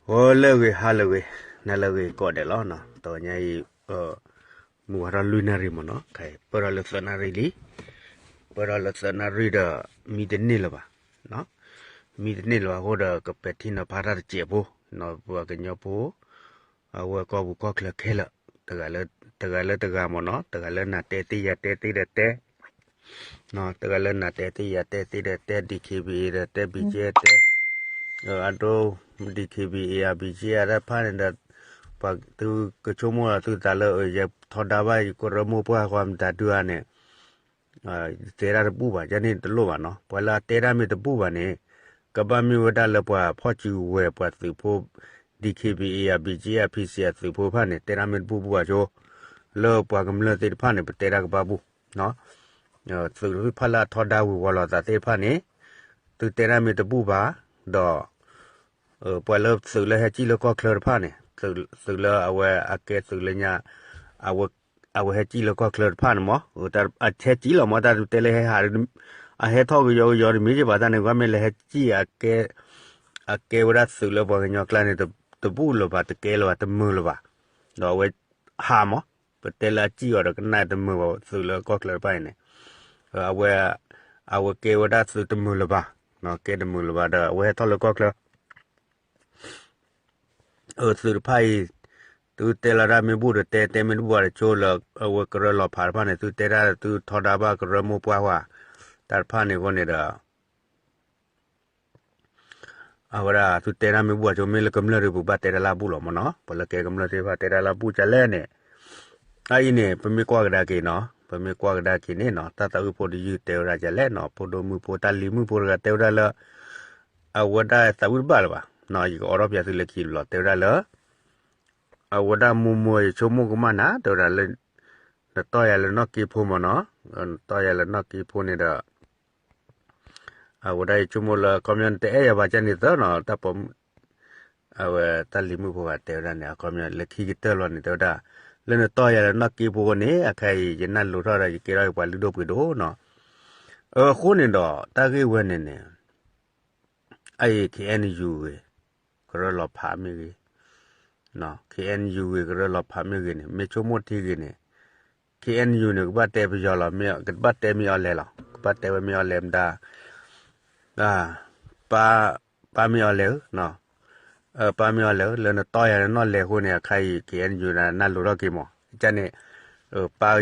ဂီၤလၢအဂ့ၤ ဟါလၢအဂ့ၤ နၤလၢအဂ့ၤကိးဂၤဒဲးလီၤ. တနံၤညါအံၤ မုၢ်ဝါထီၣ်လွံၢ်နၣ်ရံၣ်မ့ၢ်နီၤ, ခဲအံၤပၢၢ်ထီၣ်လၢသၢနၣ်ရံၣ်လံ, ပၢၢ်ထီၣ်လၢသၢနၣ်ရံၣ်ဒီး မံတန့ၢ်လၢၤဘၣ်, မံတန့ၢ်လၢၤဘၣ်အဃိဒီး ကပဲာ်ထံနီၤဖးတၢ်တစဲးဖိ, ပှၤကညီဖိ အဝဲကီၢ်ပူၤကီၢ်ချၢခဲလၢာ်, တဂၤလၢတဂၤမ့ၢ်နီၤ, တဂၤလၢနၤတဲသ့ယၤတဲသ့ဒီးတဲ တဂၤလၢနၤတဲသ့ယၤတဲသ့ဒီးတဲ DKBA ဒီးတဲ BGF တဲ အဒိ DKBA အ BGF တၢ်တဖၣ်န့ၣ်ဒီး ပှၤသုကဆိကမိၣ်လီၤသုသးလၢ ယထီဒါဘၣ်ယကရၢမိၢ်ပှၢ်ဃီမတၤဒုဧါန့ၣ် တဲတၢ်တဘူၣ်ဘၣ်, ကန့ၣ်တလိၣ်ဘၣ်နီၤ, ပှၤလၢအတဲတၢ်မ့ၢ်တဘူၣ်ဘၣ်န့ၣ် ကဘၣ်မ့ၢ်ဝဲဒၣ်လၢပှၤဖီၣ်စုကဝဲၤပှၤသုးဖိ DKBA အ BGF PC အသုးဖိတဖၣ်န့ၣ် တဲတၢ်မ့ၢ်တဘူၣ်ဘူၣ်ဘၣ်ဆိ လၢပှၤကမျၢၢ်သ့ၣ်တဖၣ်န့ၣ် ပတဲတၢ်ကဘၣ်ဘူၣ် သုးတဖၣ်လၢအထီဒါဝ့ၤဝီၤလိာ်သးသ့ၣ်တဖၣ်န့ၣ် သုတဲတၢ်မ့ၢ်တဘူၣ်ဘၣ်, ဒီး ပှၤလၢသုးလၢဟဲစံၣ်လၢကီၢ်ချၢတဖၣ်န့ၣ် သုးလၢအဝဲအကဲသုးလၢညါ အဝဲဟဲစံၣ်လၢကီၢ်ချၢတဖၣ်န့ၣ်မ့ၢ် အဟဲစံၣ်လီၤမ့ၢ်တၢ်ဒုးတဲလၢဟဲဟး အဟဲထီၣ်ကယီကယီတမ့ၢ်က့ၤဘၣ်တၢ်န့ၣ် ကွၢ်မ့ၢ်လၢဟဲစံၣ် အကဲဝဲဒၣ်သုးလၢပှၤကညီကျါန့ၣ် တဘူၣ်လၢၤဘၣ် တကဲလၢၤဘၣ် တမုာ်လၢၤဘၣ်, ဒီးအဝဲဟးမ့ၢ် ပတဲလၢအစံၣ်အီၤဒီးကနၣ်တမုာ်ဘၣ် သုးလၢကီၢ်ချၢတဖၣ်အံၤန့ၣ် အဝဲ အဝဲကဲဝဲဒၣ်သုးတမုာ်လၢၤဘၣ်, ကဲတမုာ်လၢၤဘၣ်ဒီး အဝဲဟဲထီၣ်လၢကီၢ်ချၢ သုးတဖၣ်အံၤ သုတဲလီၤတၢ်မ့ၢ်ဘူၣ်ဒီးတဲ တဲမ့ၢ်တဘူၣ်ဘၣ်ဒီးဆိလၢ အဝဲကရၢလီၤဖးတဖၣ်န့ၣ် သုတဲတၢ်သုထီဒါဘၣ်ကရၢမိၢ်ပှၢ်ဝဲ တၢ်တဖၣ်န့ၣ်အဃိန့ၣ်ဒီး အဝဲဒၣ်သုတဲတၢ်မ့ၢ်ဘူၣ်ဘၣ်ဆိ မ့ၢ်လၢကမျၢၢ်ဒီးပဘၣ်တဲတၢ်လၢအဘူၣ်လီၤမ့ၢ်နီၤ, ပှၤလၢကဲကမျၢၢ်သ့ၣ်တဖၣ်တဲတၢ်လၢအဘူၣ်ဒ်လဲၣ်န့ၣ် အအံၤန့ၣ် ပမ့ၢ်ကွၢ်ကဒါက့ၤနီၤ, ပမ့ၢ်ကွၢ်ကဒါက့ၤန့ၣ်နီၤ တၢ်သးဝံၣ်ဖိတယုၢ်တဲဝဲဒၣ်ဒ်လဲၣ်နီၤ, ဖိဒိၣ်မုၣ်ဖိတၢ်လံၤမုၣ်ဖိတဂၤတဲဝဲဒၣ်လၢ အဝဲဒၣ်သးဝံၣ်တဘၣ်လၢၤဘၣ်, ယကအိးထီၣ်ပၠးသုလၢခံတဘျီ တဲဝဲဒၣ်လၢ အဝဲဒၣ်မိၢ်မိၢ်ယဆိကမိၣ်ကမၣ်နၤ တဲဝဲဒၣ်လၢ နတီၢ်ယၤလၢနီၢ်က့ဖိမ့ၢ်နီၤ, နတီၢ်ယၤလၢနီၢ်က့ဖိန့ၣ်ဒီး အဝဲဒၣ်ယဆိကမိၣ်လၢအခီပညီနတအဲၣ်ယၤဘၣ်ကန့ၣ်သၢနီၤ, တၢ်ပိာ်မုၣ် အဝဲတၢ်လံၤမုၣ်ဖိဂၤတဲဝဲဒၣ်န့ၣ် အခီပညီလၢခံကတၢၢ်လီၤန့ၣ် တဲဝဲဒၣ် လၢနတီၢ်ယၤလၢနီၢ်က့ဖိအဃိန့ၣ် အခဲအံၤ ယနၢ်လိၤထီၣ်ဒီး ယကဲထီၣ်က့ၤပှၤလုၢ်ဒိၣ်ပှ့ၤဒိၣ်နီၤ, အဃိန့ၣ်ဒီး တၢ်ဂ့ၢ်ဝဲန့ၣ်န့ၣ် အအံၤ KNU ဂ့ၤ, ကရၢလီၤဖးမ့ၢ်ဂ့ၤ, KNU ဂ့ၤ ကရၢလီၤဖးမ့ၢ်ဂ့ၤန့ၣ် မ့ၢ်ဆိကမိၣ်ထံဂ့ၤန့ၣ် KNU န့ၣ် ကဘၣ်တဲပယီၤလီၤ, ကဘၣ်တဲမ့ၢ်အီၤလဲၣ်လီၤ, ကဘၣ်တဲဝဲမ့ၢ်အီၤလဲၣ်မတၤ ပၢ်မ့ၢ်အီၤလဲၣ်ဧၢ, ပၢ်မ့ၢ်အီၤလဲၣ်ဧၢ, လၢနတီၢ်ယၤလၢနီၢ်လဲၣ်အဃိန့ၣ် အခါအံၤ KNU နၢ်လိၤထီၣ်က့ၤမး, ကန့ၣ် ပၢ်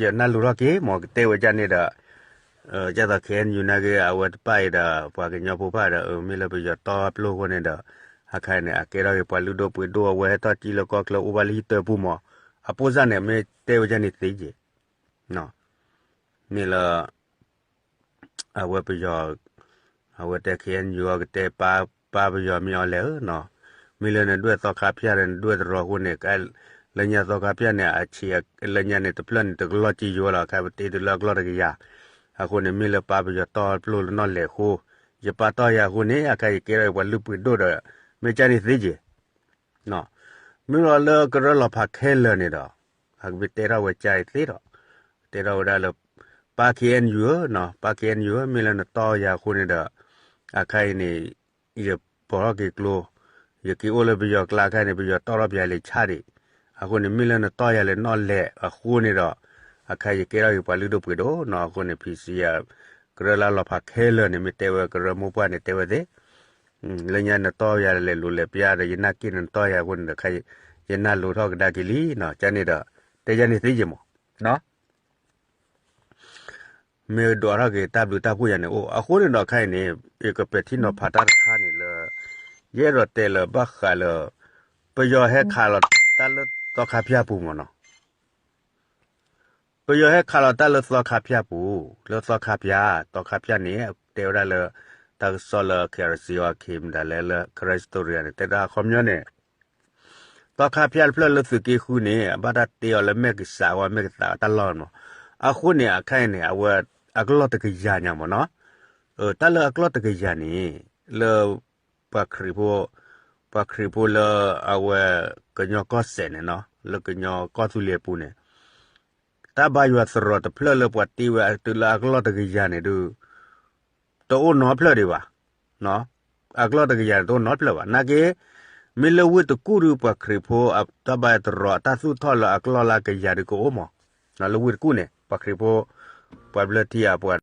ယနၢ်လိၤထီၣ်က့ၤမး ကတဲဝဲကန့ၣ်ဒီး ကသိး KNU နာ်က့ အဝဲတပၢ်အံၤဒီး ပှၤကညီဖိဖၣ်ဒီး မ့ၢ်လၢပယီၤတီပျိၢ်အဃိန့ၣ်ဒီး အခါအံၤန့ၣ် အကဲထီၣ်က့ၤပှၤလုၢ်ဒိၣ်ပှ့ၤဒိၣ် အဝဲဟဲထီၣ်ကံၣ်လၢကီၢ်ချၢအိၣ်ဘၣ်လၢဟံၣ်တၢပူၤမး, အပိၢ်စၢ်န့ၣ် မ့ၢ်တဲဝဲကန့ၣ်သ့က့ၤ မ့ၢ်လၢ အဝဲပယီၤ အဝဲတဲ KNU အကတဲ ပၢ်ပယီၤမ့ၢ်အီၤလဲၣ်ဧၢ, မ့ၢ်လၢနဒွဲၣ်သီခါဖၠၣ်ဒီး နဒွဲၣ်တရီၤအဃိန့ၣ် လၢညါသီခါဖၠၣ်န့ၣ် အဆံးလၢညါန့ၣ် တဖျၢၣ်န့ၣ် တကလီၢ်ကံယိလီၤ, အခါပတ့တုၤလၢအကလီၢ်တကယၤ, အဃိန့ၣ် မ့ၢ်လၢပၢ်ပယီၤတီပျိၢ်လၢနီၢ်လဲၣ်အဃိ, ယပၢ်တီၢ်ယၤအဃိန့ၣ် အခါယကဲထီၣ်ပှၤလုၢ်ပှ့ၤဒိၣ်ဒီး မ့ၢ်ကန့ၣ်သ့က့ၤ မ့ၢ်လီၤလၢကရၢလီၤဖးခဲလၢာ်န့ၣ်ဒီး အကဘၣ်တဲထီၣ်ဝဲကန့ၣ်သ့ဒီး တဲထီၣ်ဝဲဒၣ်လၢ ပၢ် KNU ဧၢ, ပၢ် KNU ဧၢ, မ့ၢ်လၢနတီၢ်ယၤအဃိန့ၣ်ဒီး အခါအံၤန့ၣ် ယပိာ်ထီၣ်က့ၤကျိ ယက့ၤအိၣ်လၢပယီၤကျါအခါန့ၣ် ပယီၤတီၢ်ထီၣ်ပယၤလံာ်ဆၣ်ဒံး, အဃိန့ၣ် မ့ၢ်လၢနတီၢ်ယၤလၢနီၢ်လဲၣ်အဃိန့ၣ်ဒီး အခါယကဲထီၣ်က့ၤပှၤလုၢ်ဒိၣ်ပှ့ၤဒိၣ်နီၤ, အဃိန့ၣ် ဖံးစံယၤ ကရၢလၢလီၤဖးခဲလၢာ်န့ၣ် မ့ၢ်တဲဝဲကရၢမိၢ်ပှၢ်န့ၣ် တဲဝဲသ့ လၢညါနတီၢ်ယၤလဲၤလိၤလဲၤပျါဒီး ယနၢ်က့ၢ်နတီၢ်ယၤအဃိန့ၣ်ဒီး ယနၢ်လိၤထီၣ်ကဒါက့ၤလံနီၤ, ကန့ၣ်ဒီး တဲယၤန့ၣ်သ့ယဲၢ်မး မ့ၢ်ဒွးထီၣ်က့ၤတၢ်ဘျုးတၢ်ဖှိၣ်ယၤန့ၣ်အိၣ်, အဃိန့ၣ်ဒီးခဲအံၤန့ၣ် ယကပဲာ်ထံနီၤဖးတၢ်တခါန့ၣ်လၢ ယအဲၣ်ဒိးတဲလၢဘၣ်ဃးလၢ ပယီၤဟဲခးလီၤတၢ်လၢသီခါဖၠၣ်ပူၤမးနီၤ ပယီၤဟဲခးလီၤတၢ်လၢသီခါဖၠၣ်ပူၤ, လၢသီခါဖၠၣ်, သီခါဖၠၣ်န့ၣ် တဲဝဲဒၣ်လၢ တၢ်ကစီၣ်လၢ KRC အ ခ့မတၤလဲၣ်လၢ Karen Story န့ၣ် တဲဒၣ်အခီပညီန့ၣ် သီခါဖၠၣ်တဖျၢၣ်လၢသုးက့ဃုန့ၣ် အဘၣ်တၢ်တ့အီၤလၢမဲာ်ကစးဝဲ မဲာ်ကသးတၢ်လီၢ်မး, အဃိန့ၣ် အခါအံၤန့ၣ် အဝဲ အကလီၢ်တကယၤညါမးနီၤ, တၢ်လၢအကလီၢ်တကယၤန့ၣ် လၢ ပှၤခရံာ်ဖိ ပှၤခရံာ်ဖိလၢအဝဲ ကညီကီၢ်စဲၣ်န့ၣ်နီၤ လၢကညီကီၢ်သူလ့ၤအပူၤန့ၣ် တၢ်ဘါယွၤသရိာ်တဖျၢၣ်လၢပှၤတ့ဝဲတုၤလၢအကလီၢ်တကယၤန့ၣ်ဒုး တအိၣ်နီတဖျၢၣ်ဒံးဘၣ်, အကလီၢ်တကယၤန့ၣ် တအိၣ်နီတဖျၢၣ်ဘၣ်. နာ်က့ မ့ၢ်လၢဝ့ၢ်တကူၣ်ဒီး ပှၤခရံာ်ဖိအတၢ်ဘါယွၤတရီအတၢ်သူၣ်ထီၣ်လၢအကလီၢ်လၢအကယၤဒီးကအိၣ်မး, လၢဝ့ၢ်တကူၣ်န့ၣ် ပှၤခရံာ်ဖိ ပှၤဘျၢထံအပှၤ